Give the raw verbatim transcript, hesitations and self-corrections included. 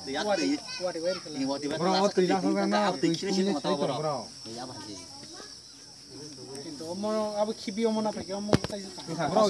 Wati, wati, wati kala. Bro, o twi lasok na, twi twi ni sai tong, bro. Kintu omo abo khibi omo na phaikhe omo tai. Bro,